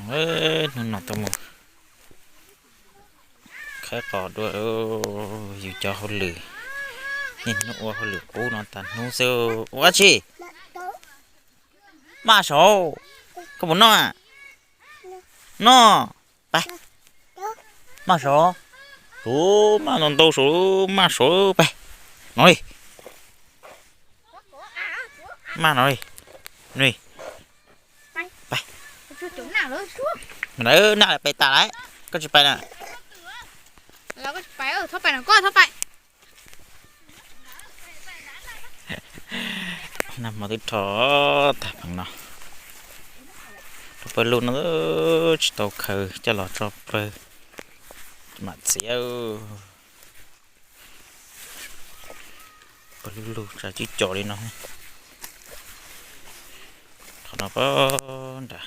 Hnub no tuaj mus khawb qos dua, yus cov hauj lwm, niaj hnub ua hauj lwm qub no tas hnub xwb. Ua dab tsi? Maj saud, koj puas noj? Noj, pais. Maj saud, suav maj ntau ntau saud, maj saud, pais. No li, maj no li, no li, pais. Naj pem tas lawm, koj tsis pais na? Nag hmo twb rho tag pheem no, rau pawg lug no tsis tau khaws coj los tso pawg, mam txiav. Pawg lug lug tsam cwb co li no. Qhov no pab nram,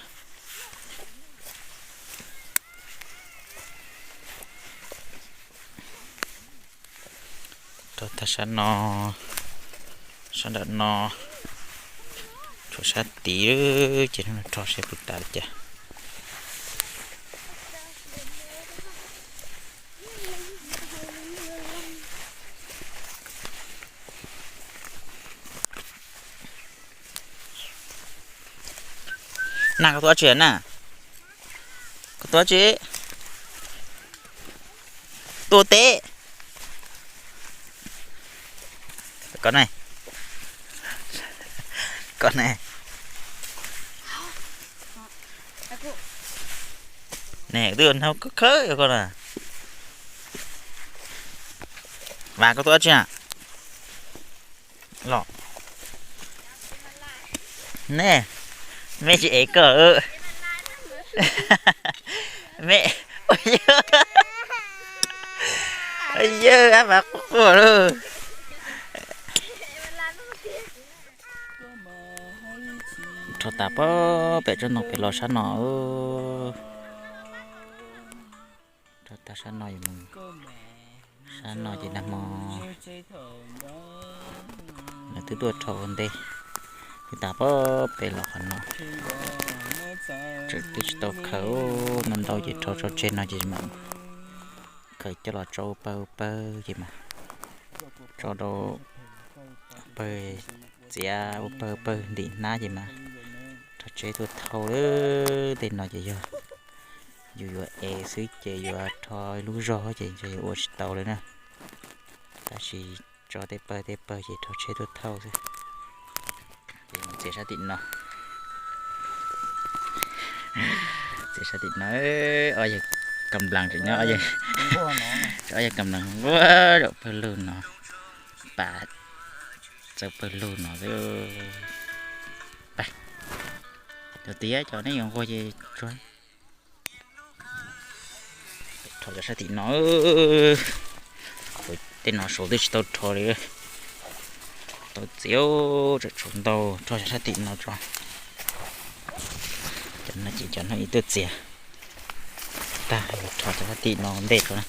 rau tag sab no, sab nram no, tshuav sab tid ces hnub no rho seb puas tas li cas. Naj, koj tuaj dab tsi na? Koj tuaj dab tsi? Tuaj teb. Koj ne? Koj ne? Ne twb nag khawb koj na. Vas, koj tuaj dab tsi na? Los ne, meb tsis ev koj. Meb, yawg, yawg, ab, mas quaj quaj lauj. Rho tas pab pem tsob ntoo pem los sab no. Rho tas sab no, sab no ces nag hmo lawv twb tuaj rho ua ntej, twb tas pab pem los qhov no. Tseem twb tsis tau khaws, ntau ntau ces rho tso tseg no ces mam khaws coj los tso ua pawg ua pawg ces mas tso rau pawg, txiav ua pawg ua pawg ntim hnab ces mas rho tseg tuaj thauj lawm. Tej no ces yog yus yuav ev xwb ces yuav rho ib lub zog ces yuav ua tsis tau lawm na. Tab sis tso tej pawg tej pawg ces rho tseg tuaj thauj xwb. Ces txiav sab tim no, txiav sab tim no, ob yawg kam nplas tseem nyob, ob yawg kam nplas nquag zaum pawg lug no, pas txawv pawg lug no xwb. Pais, cov tiav cov nej yuav nquag ces tsuag. Rho cov sab tim no, tej no saud twb tsis tau rho li. Tau txiav, tseem tshuav ntau, rho cov sab tim no tso. Cov no ces cov no ib tuaj txiav tag, rho cov sab tim no ntej tso na.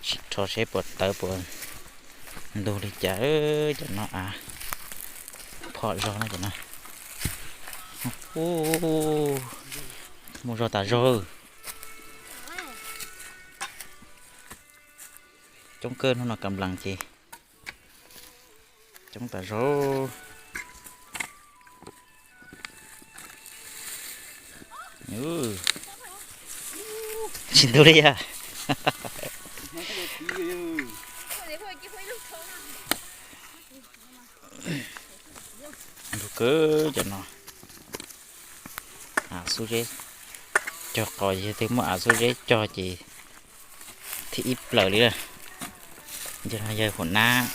Sim rho seb puas tawv puas ntug li cas. Cov no av phom zog na cov no. Ub, muaj zog tas zog. Coob kawg, hnub no kam nplas ces coob tas zog. Tsis ntug li yog. Ntug kawg cov no. Av xub zeb cog qos, yog twg muaj av xub zeb cog ces thib ib plaws li lawm. Cov no yog hua nab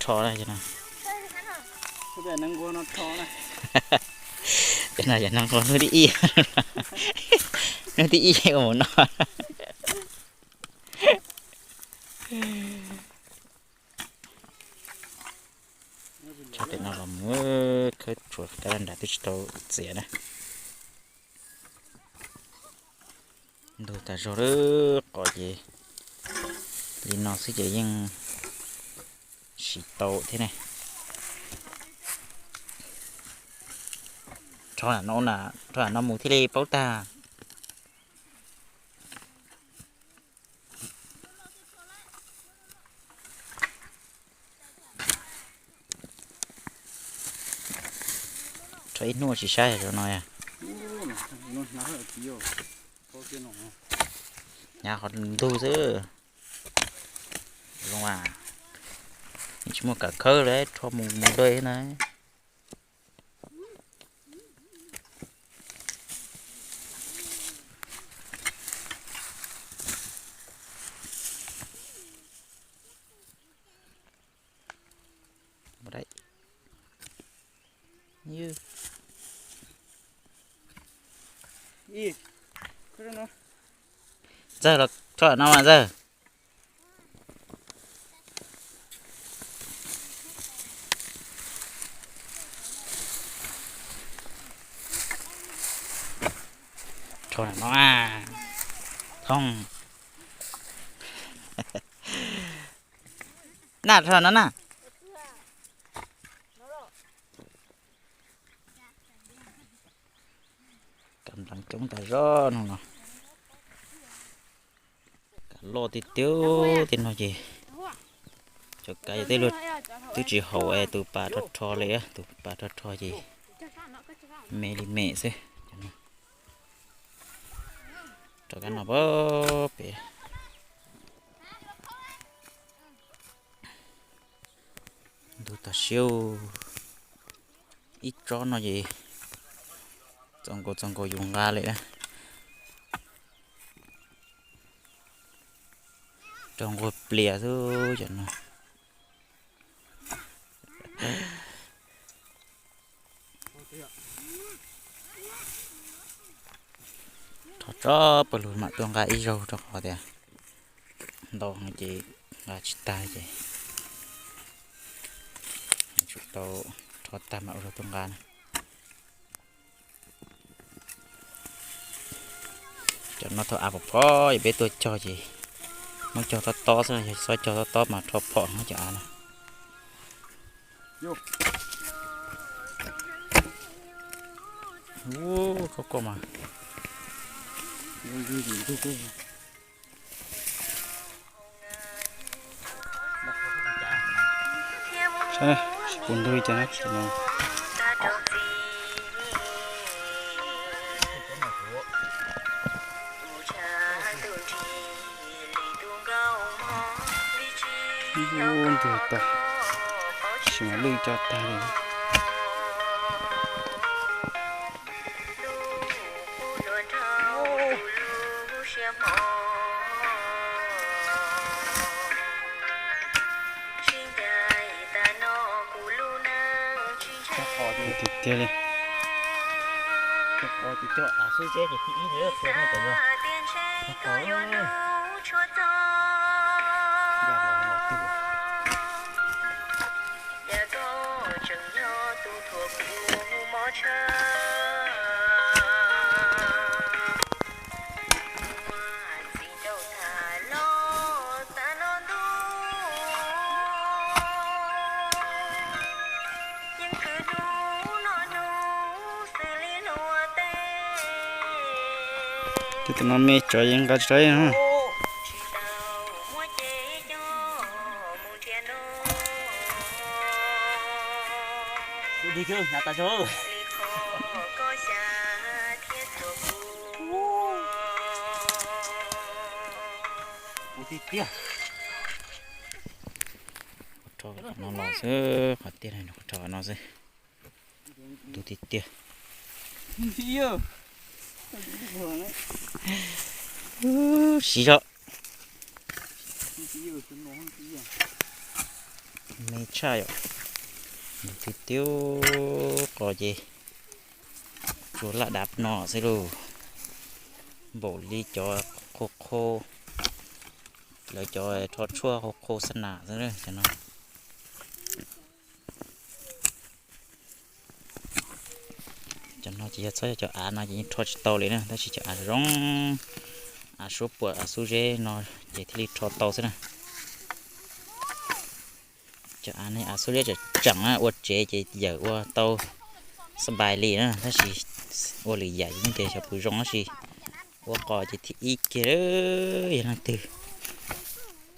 rho na. Cov no yog nab nquag hnub thib ib, hnub thib ib ua mus no. Tso pem no los mus khawb tshuav kab nrad twb tsis tau txiav na. Ntug tas zog lawm, qos ces li no xwb ces yeej siv tau thiab ne. Rho, rho no mus thiaj li paub tag. Rho ib hnub tsis saib no. Hnyav qhov ntug xwb. Zoo, tsis muaj kam khawb li, rho mus mus dua na. Ntxawg los rho no mas Ntxawg. Rho no, Thoob. Na, rho no na. Kam npleev coob tas zog no los. Kam loj tiag tiag, tej no ces cov kav tej luag twb tsis haum es tus pas rho rho li, tus pas rho rho ces me li me xwb. Rov qab no pem. Ntug tag siab, ib tsob no ces txaus nkaus txaus nkaus yus nqa li. Rau nqua plias xwb cov no. Rho tsob pawg lug mam tuaj nqa ib zaug rau qhov tias ntau heev ces nqa tsis tag ces tsum tau rho tag mam ua zaug tuaj nqa na. Cov no thaum av pom phob yog peb tuaj cog ces muab cog tob tob xwb, yog tsis txhob cog tob tob mas rho phom no cov av na. Ub, koj koj mas. Saib puv ntug li cas na. Ub, ntug tag, sim mas lwj coj tag li. Tiag tiag li. Tej tus no me tsov yeej nqa tsis tau na. Rho no los xwb, qhov tiaj no rho no xwb. Ntug tiag tiag. Siv zog. Me tshaj yom. Ntug tiag tiag, qos ces tsuas laj dav no xwb lauj. Npaum li cov qho qho, lawv cov rho tshuaj qho qho xa nam xwb cov no. Cov no ces yog txhob yog cov av no ces yeej rho tsis tau li na, tab sis cov av zoo, av suab puam av xub zeb no ces thiaj li rho tau xwb na. Cov av ne av xub zeb tseem tseem ua tsev ces yawm ua tau Xab npais li na, tab sis ua lwm yam ces yeej tias xyov puas zoo tab sis ua qos ces thib ib kiag. Yog leej twg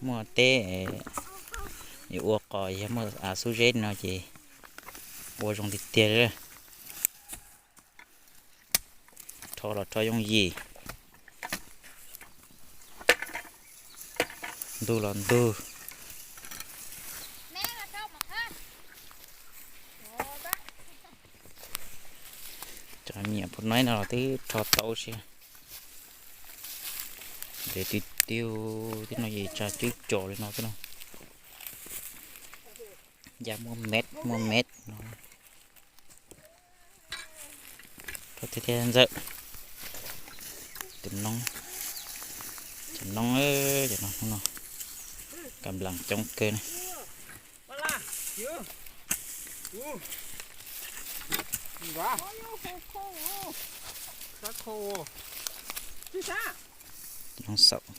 muaj teb yuav ua qos, yog muaj av xub zeb no ces ua zoo tiag tiag li. Rho los rho yooj yim, ntug los ntug. Cov me nyuam phob noib no los twb rho tau si. Ntev tiag tiag, twb no ces tsa cwb cos li no xwb no. Ya muaj met muaj met no. Rau tiag tiag ntxawm. Tus noob, cov noob, cov noob hnub no kam nplas coob kawg na. Noob xaum.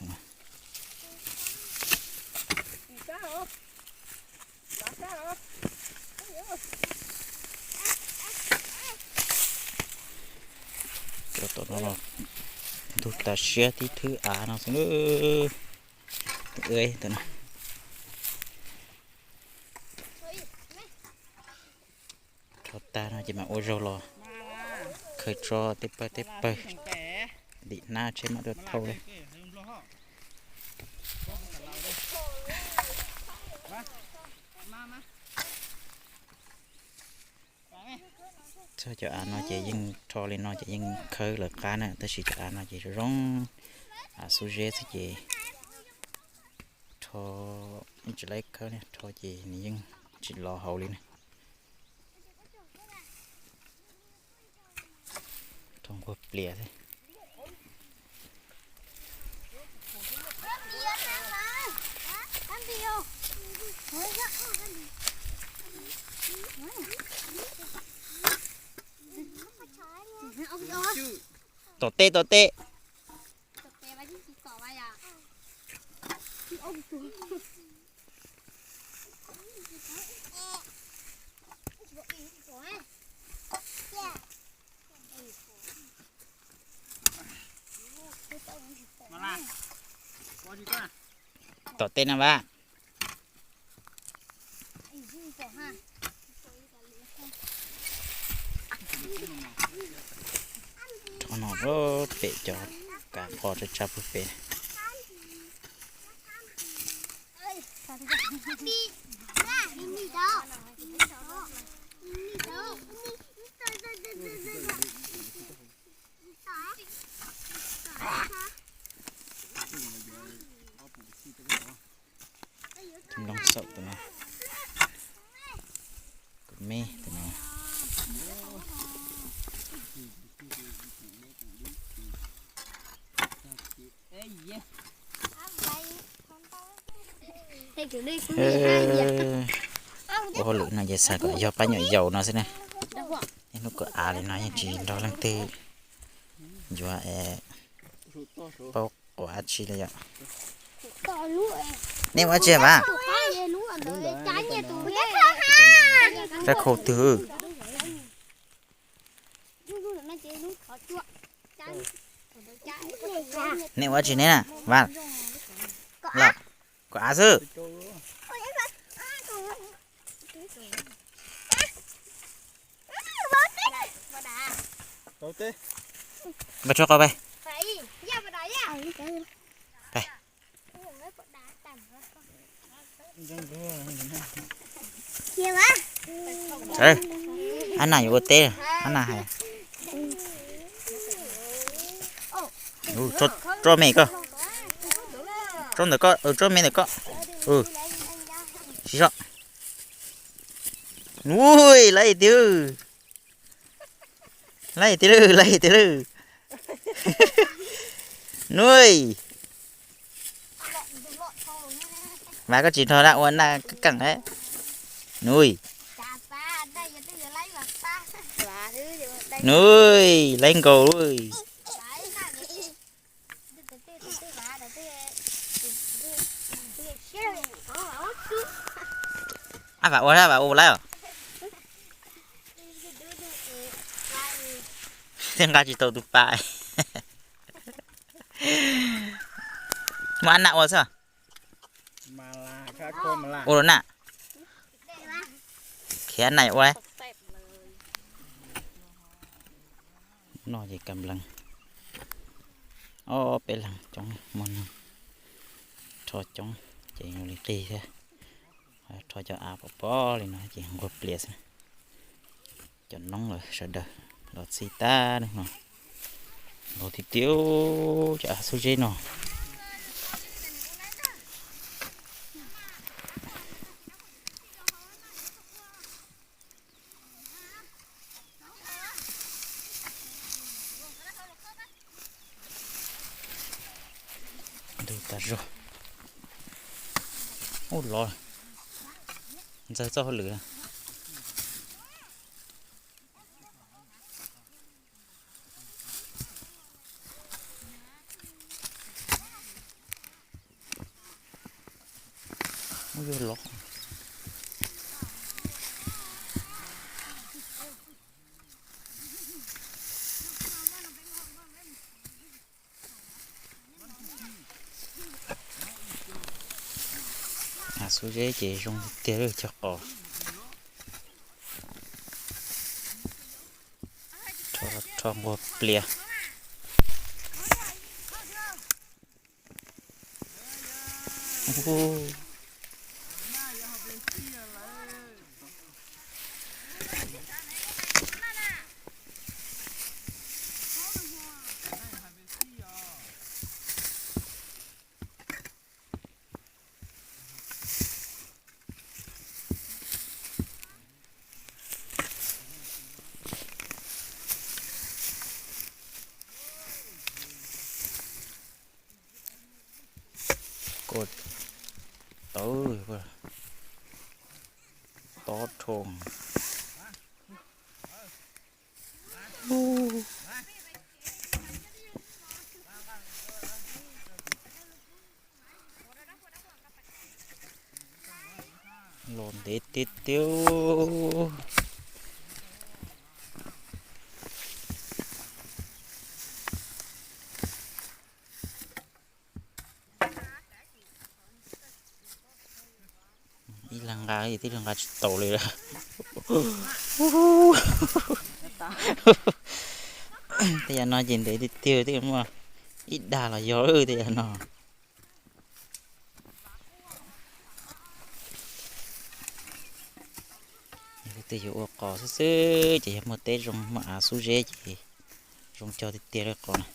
Cov tom no los ntug tas siab tib thwb av no xwb. Tom no rho tag no ces mam ua zaug los khaws tso tej pawg tej pawg, ntim hnab tsheb mam tuaj thauj li. Txog cov av no ces yeej rho li no ces yeej khawb lawv qab na, tab sis cov av no ces zoo zoo, av xub zeb xwb ces rho yeej tsis laib khawb ne, rho ces nws yeej tsis los hauv li na. Rho nquag plias xwb. Tom tej, tom tej. Tom tej no Vam. Rho no pem cov kav qos tsa tsa pug pem. Tus noob xaum tus no, tus me tus no. Ua hauj lwm no ces xav kom yog pab nyuam yaus no xwb na. Niaj hnub kawm av li no yeej tsis nrog leej twg yuav paub quav dab tsi li yom. Nej ua dab tsi Vam? Rab khau twg? Nej ua dab tsi ne Vam? Los kuv av xwb. Npaj tshuaj qau pais. Ab Nas yuav ua teb, Ab Nas hais. Tsob me koj, tsob ntawm koj, tsob me ntawm koj. Siv zog. Nuj, lawv tiag, lawv tiag, lawv tiag. Nuj, Vam koj tsis nrog dab ua na, koj keej. Nuj, nuj, lawv nkaus. Ab Vam ua, Vam ua lawm. Nqa tsis tau tus pas. Muab ab na ua xwb. Ua lawm na. Khiav na ua. No ces kam lees. Ob peb leeg coob muaj neeg rho coob ces yuav li qig thiab. Rho cov av pom pom li no ces nquag plias xwb. Cov noob lawm sawv daws los txhij tag no. Nkaus tiag tiag cov av xub zeb no. Ntug tas zog. Ub los, ntxawg txoj hauj lwm. Ub, yuav los. Av xub zeb ces zoo tiag tiag cov qos. Rho, rho nquag plias. Koj tawv tob rho. Los ntev tiag tiag. Ib leeg nqa, ib leeg nqa tsis tau li lawm. Tej yam no ces ntev tiag tiag, tej muaj ib dag los yog tej yam no. Yog leej twg yuav ua qos xwb xwb ces yog muaj teb zoo muaj av xub zeb ces zoo cog tiag tiag li qos na.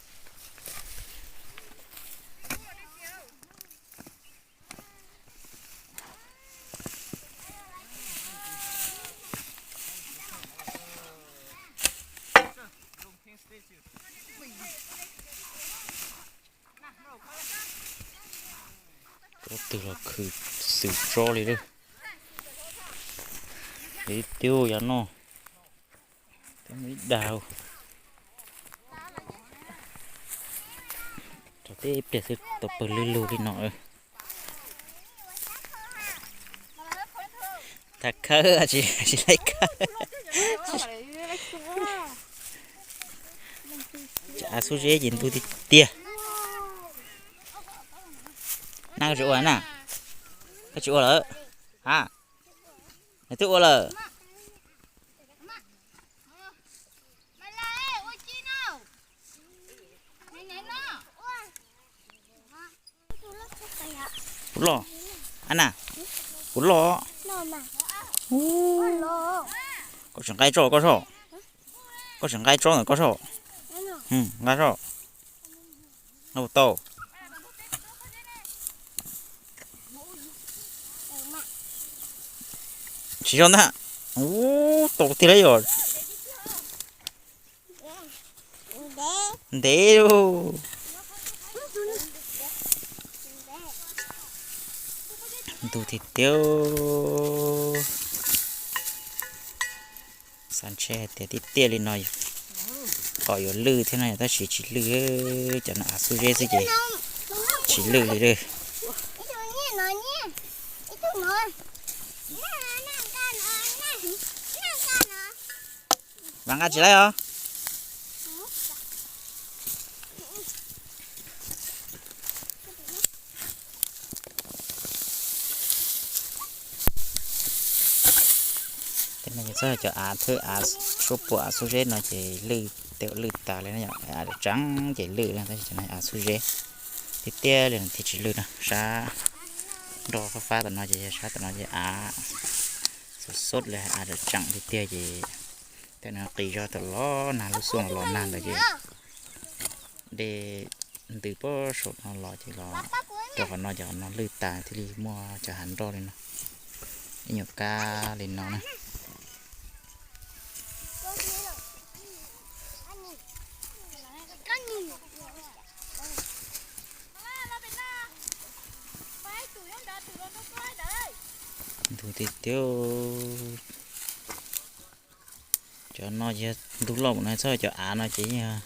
Tus twg los khwv xwm tso li lawm. Ib tiag yam no. Ib dag. Rau tej pliag xwb tau pawg lug lug li no. Tag khawb tsis laib khawb. Av xub zeb ces ntug tiag tiag. Nab koj tsis ua na? Koj tsis ua lawm a? Nws twb ua lawm. Kuv loj. Ab na, kuv loj. Koj tsis nqa tsob koj soj. Koj tsis nqa tsob ntawm koj soj. Nqa soj. Nqa tau. Tsis zoo ntag. Ub, tau tiag li os. Ntev lauj. Ntug tiag tiag. Xav ntshe hais tias tiaj tiaj li no qos yuav lwj thiab no tab sis tsis lwj. Cov no av xub zeb xwb ces tsis lwj li lawm. Vam nqa tsis laib os. No ces txog cov av thwb av, suab puam av xub zeb no ces lwj, tej lwj tas li, av tseem ces lwj, tab sis cov no av xub zeb tiag tiag li no thiaj tsis lwj no. Sab nroj fab fab tom no ces yog sab tom no ces av xub xub li, av tseem tiag tiag ces tej no qis zog tom los nag, lub xyoo los nag ntawd ces dej ntws puag saum no los ces los rau qhov no ces qhov no lwj tas thiaj li muaj cov hav nroj li no, ib nyuag kab li no na. Ntug tiag tiag. Cov no yog ntug loj mus no, txog cov av no ces yeej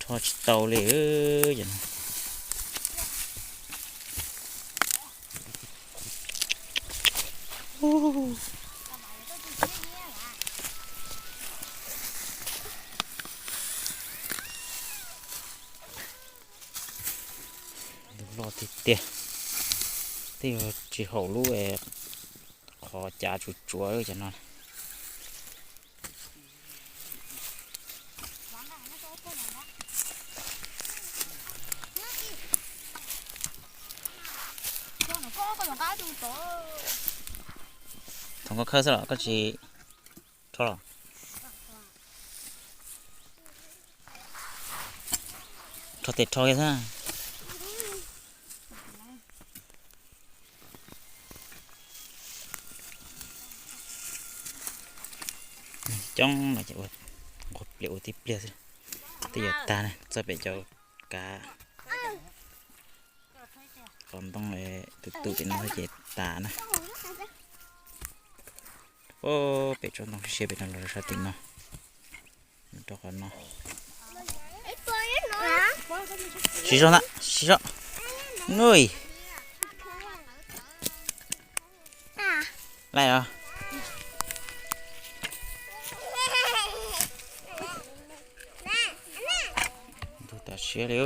rho tsis tau li. Ntug loj tiag tiag, twb yog tsis haum lub qhov cav tsuas tsuav cov no. Thaum koj khawb xwb los koj tsis rho los? Rho tes rho kiag xwb. Coob no ces ua nqua pliag ua tib pliag xwb, twb yuav tag na, txog pem cov kav qos ntoo tus tus tim no ces tas na. Pem tsob ntoo siab siab pem no los sab tim no, rau qhov no. Siv zog ntag, siv zog. Nuj. Laij os. Ntug tas siab li.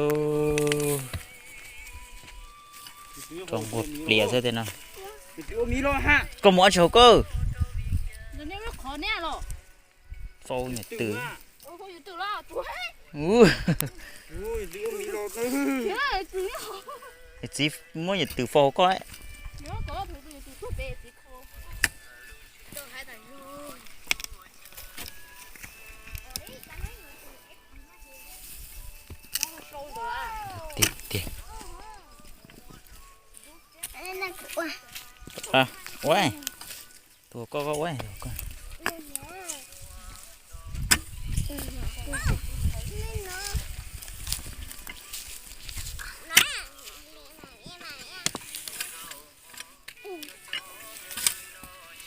Rau nqua plias xwb tej no. Koj mus ob tsis haum koj. Faus nyuam twm. Txiv muab nyuam twm faus koj. Tiag tiag. Ua, tus koj koj ua.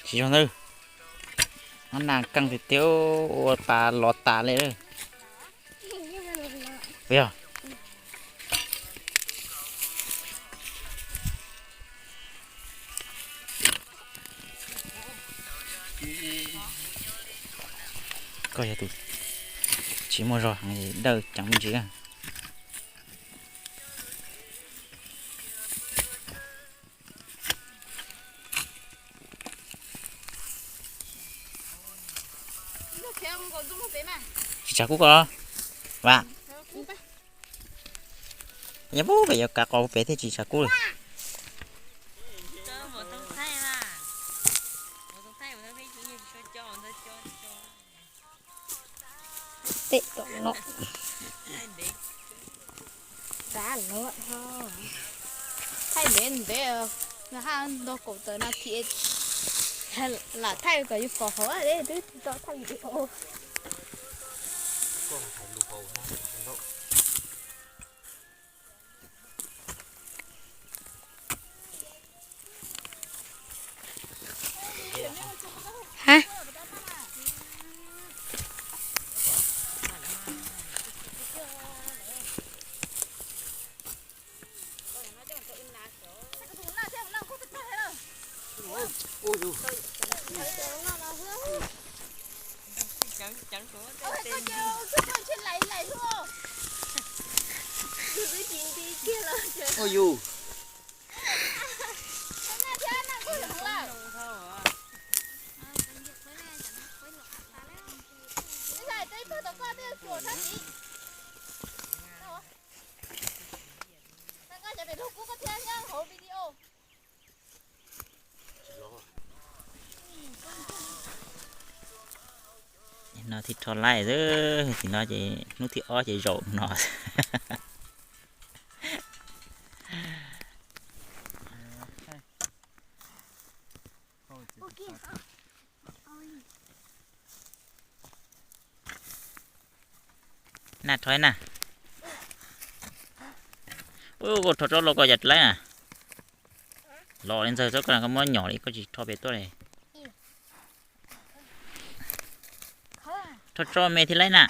Tsis zoo ntawd, nab nas keej tiag tiag, ua tas los tas li. Yog koj yog tus tsis muaj zog heev, dawj ceev me ntsis. Tsis tshav kub koj los? Vam, yog pub pem yuav kav qos pem thiaj tsis tshav kub li. Pem tom no. Thaij ntev ntev, nag haj nto kaum tawm nas this, lam thaij kom yus pom hauv, twb tsis tau thaij video. Ha. Ua yus. No thiaj rho laij xwb, tim no ces hnub thib ob ces zaum no. Na rho na. Ua koj rho tsob los koj yam laib na. Los li ntxawg tsob koj na, koj muab nyom li koj tsis rho pem tuaj li. Rho tsob me thiab laib na.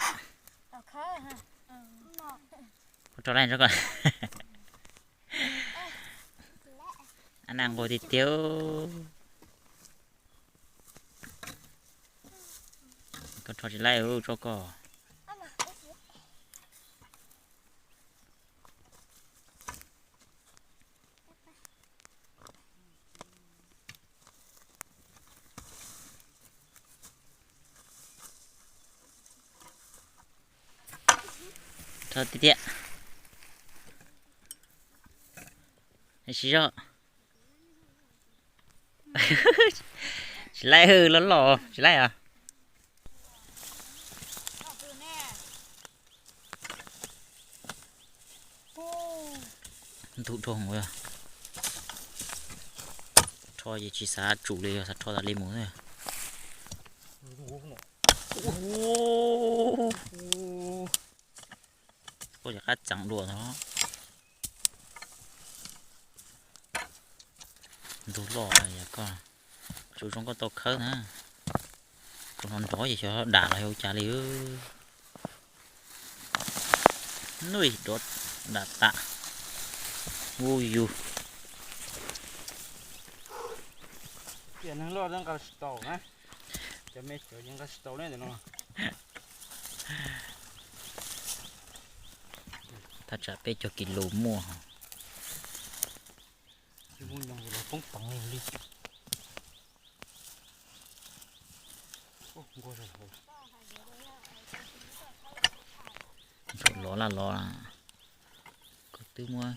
Koj rho laib tsob koj. Ab, nag nqus tiag tiag. Koj rho tsis laib tsob koj. Rho tiag tiag. Siv zog. Tsis laib, loj loj tsis laib os. Ntug dhau, rho ces tsis xav tsum li, xav rho tas li mus. Koj cov qab txeev dua no. Ntug loj yog koj, tsuas zoo koj tau khawb na. Tsuas no nrov ces xyov dam los yog ua cas li. Nuj, dov dam tas. U yus. Tias neeg loj nqa tsis tau na, cov me cov nqa tsis tau ne ntawm no. Thaj tsam peb caug kis lus muaj. Poob peev li. Ntshua lov laj lov, koj twb muab.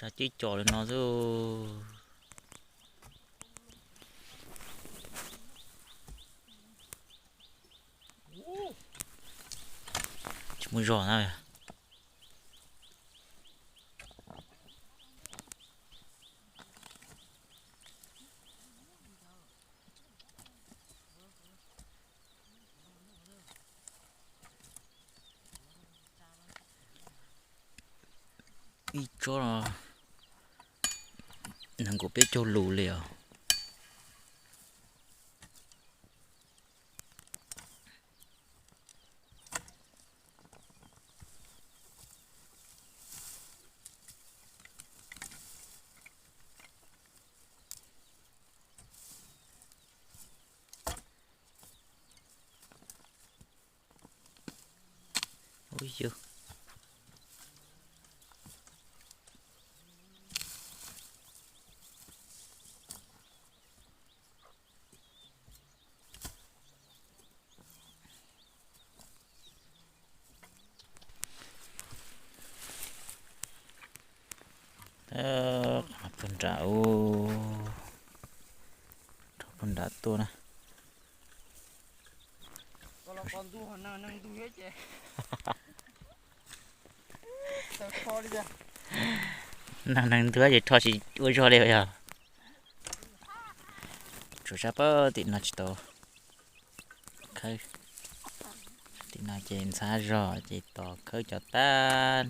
Tshav cwb cos li no xwb. Tsis muaj zog na. Ib tsob no nees nkaum peb caug lus li os. Rho puag nram, rho puag nram tuaj na. Neeg neeg ntuag ces rho tsis ua zog li yog. Tsuas sab pab tim no tsis tau khawb. Tim no ces ntxhab zog ces tos khawb cov tag,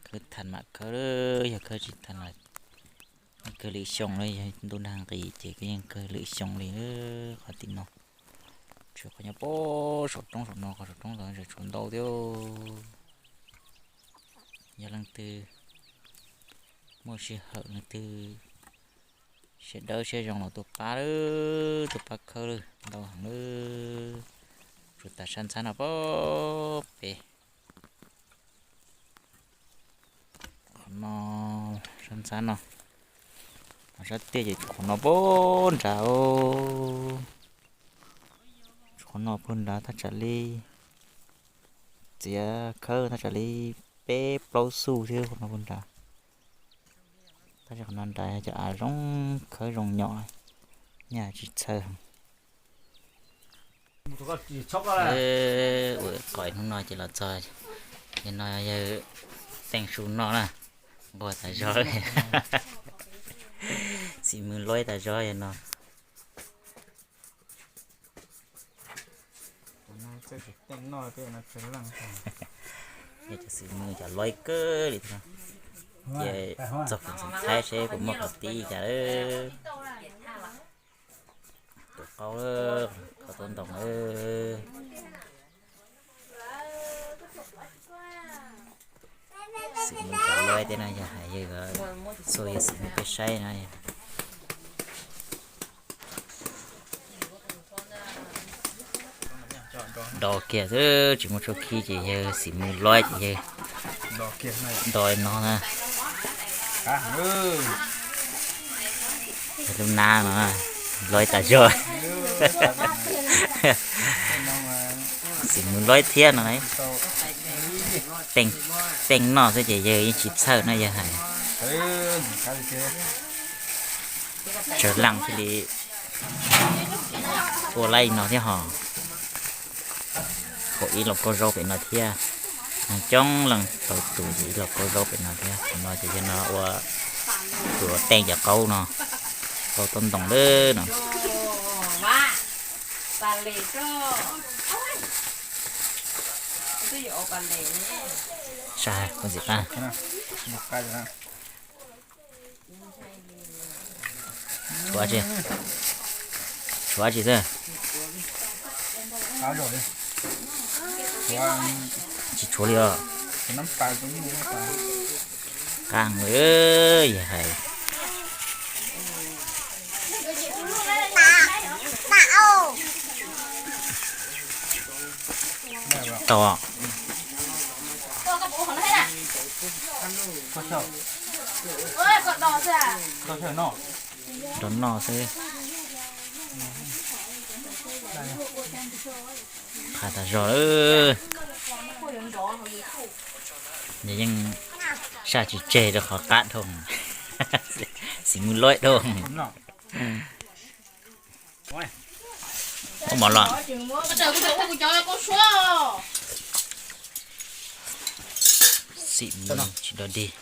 khawb tag mam khawb, yog khawb tsis tag los kawg lwm xyoo li, yog ntuj nag nqis ces yeej kawg lwm xyoo li qhov tim no. Tsuas qhov nyob pem saum roob saum no, qhov saum roob ntawd tseem tshuav ntau thiab. Yog leej twg muaj sij hawm, leej twg siab dawb siab zoo los tuaj pab lawm, tuaj pab khawb lawm, ntau heev lawm. Tsuas tas sab ntxhab no pem pem. No, sab ntxab no, sab tiaj ces qhov no puag nrad os. Qhov no puag nrad thaj tsam li, txiav khawb thaj tsam li peb plaub xuj thiab qhov no puag nrad. Tab sis qhov no nrad yog cov av zoo khawb zoo nyom, nyaj tsis txhawj. Ua qhov hnub no ces los txog, yog no yawg Teej Su noj na, nquag tas zog, xim mws loib tas zog yog no. Yog cov xim mws cov loib kawg li thiab. Ces txog Fem Xeem Thaib seb puas muaj qhov tib cas lawm. Tus qaub, qhov tub ntoo. Xim mws cov loib thiab no yog hais yawg, xu yawg xim mws peb saib no. Do kiag xwb tsis muaj tshuaj khib ces yawg xim mws loib ces yawg do no na. Yawg lub nab no loib tas zog. Xim mws loib thiab no. Teej noj xwb ces yawg yeej tsis txhawj na yawg hais. Tsawg leej thiaj li ua laib no thiab hos. Haus ib lauj kaub zaub pem no thiab. Neeg coob leej tau tus ib lauj kaub zaub pem no thiab. Qhov no ces yog no ua tus Teej cov qaub no, qaub tub ntoo lawm no. Sab ntxim qab. Tshuav tsi, tshuav tsi xwb. Tsis tshuav li os. Qab heev li, yog hais. Tau. Rau noj xwb. Qab tas zog lawm. Nws yeej saj tsis tseg rau qhov qab dhau, xim mws loib dhau. Muab mov los. Xim mws tsis dog dig.